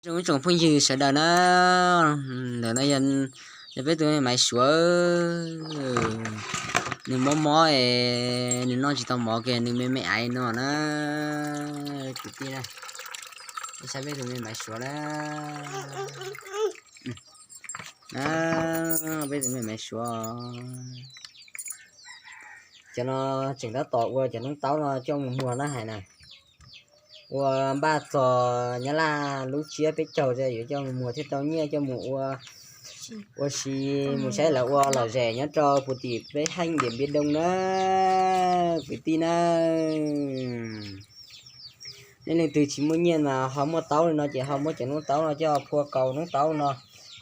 Zoo ib tsoom phooj ywg sawv daws na, ntawm no yog peb tus me maiv suav, nws mob mob es nws noj tsis tau mov kiag nws me me aiv no na. Kwv tij na, saib peb tus me maiv suav na, peb tus me maiv suav. Cov no tseem tab tom ua cov noob taub no coj mus muag na hais na. Ua npaj txog nyab laj lub tsiab peb caug yuav coj mus muag thiaj tau nyiaj coj mus ua, ua si mus saib lawv ua lom zem nyob rau puag tim peb heej Diam Npiab Doo na, kwv tij na. Nej leej twg tsis muaj nyiaj mas ho muaj taub li no ces ho muab cov noob taub no coj phua kaus noob taub no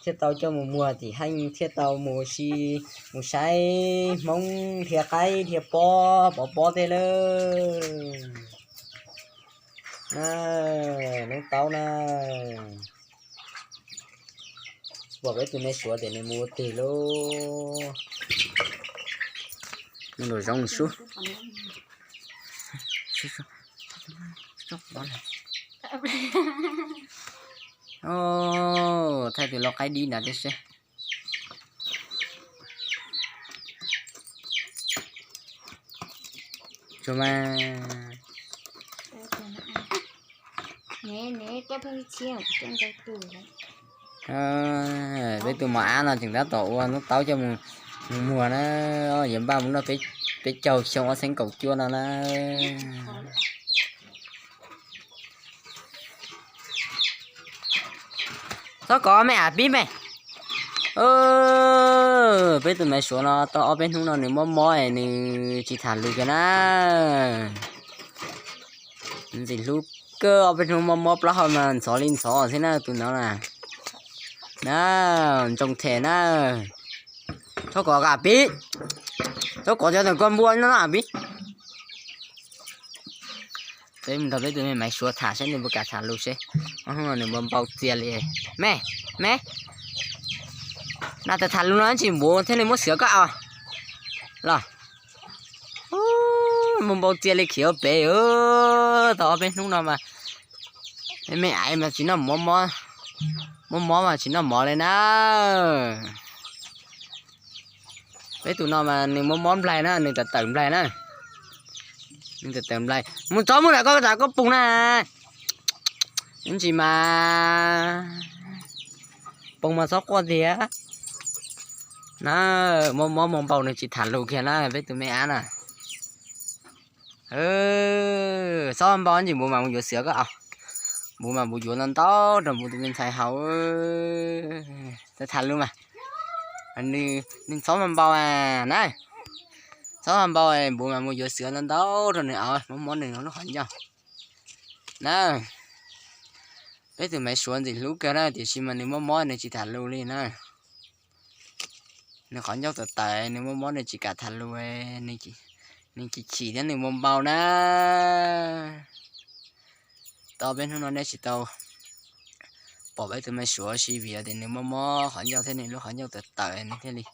thiaj tau coj mus muag tim heej thiaj tau mus ua si mus saib Hmoob dhia qaib dhia pob pov pob tej lawm. Noob taub na, pom peb tus me suav tias nws mus ua twg lauj. Nws los zoo sub. Thaij tus lau qaib dib nrad tib si. Tsuag mas. Peb tus mos ab no tseem tab tom ua noob taub coj mus muag na, yuav npaj mus noj peb caug xyoo ob txhiab kaum cuaj no na. Txhob kov me av pib me. Peb tus me suav no tau ob peb hnub no nws mob mob es nws tsis tham lus kiag na. Ntxim hlub kawg, ob peb hnub mob mob plaub hau mas ntxhov li ntxhov xwb na tus no na. Na, ntsoov them na. Txhob kov av pib. Txhob kov cov ntawm koj npua no na av pib. Peb mus nrog peb tus me maiv suav tham seb nws puas kam tham lus seb. Ob hnub no nws npau npau txias li. Me, me, na tas tham lus no tsis npuv thiaj li muab xiav koj os los. Npau npau txias li khiav ua pem. Tau ob peb hnub no mas me me aiv mas tsis noj mov, mob mob mas tsis noj mov li na. Peb tus no mas nws mob mob nplaig na, nws tawm tawm nplaig na. Nws tawm tawm nplaig mus txov mus nram koj tas koj poob na. Ib ntsis mas poob mas txhob quaj tiag na. Mob mob mob npau nws tsis tham lus kiag na peb tus me ab na. Txhob npau ntsis, npuv mas mus yuav xiav koj os. Npuv mas npuv yuav ntau ntau rau npuv tus me ntxhais haus. Tham lus mas. Nws txhob npau na. Txhob npau, npuv mas mus yuav xiav ntau ntau rau nws os, mob mob nws lub qhov ncauj na. Peb tus maiv suav ntxim hlub kawg na tiam sis mas nws mob mob nws tsis tham lus li na. Nws qhov ncauj tawm tawm, nws mob mob nws tsis kam tham lus, nws chim chim thiab nws npau npau na. Tau peb hnub no nej tsis tau pom peb tus me suav ua si vim tias nws mob mob qhov ncauj thiab nws lub qhov ncauj tawm tawm nws thiaj li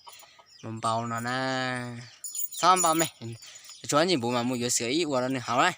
npau npau no na. Txhob npau me, tsuav ntsis npuv mas mus yuav xiav ib ua rau nws haus na.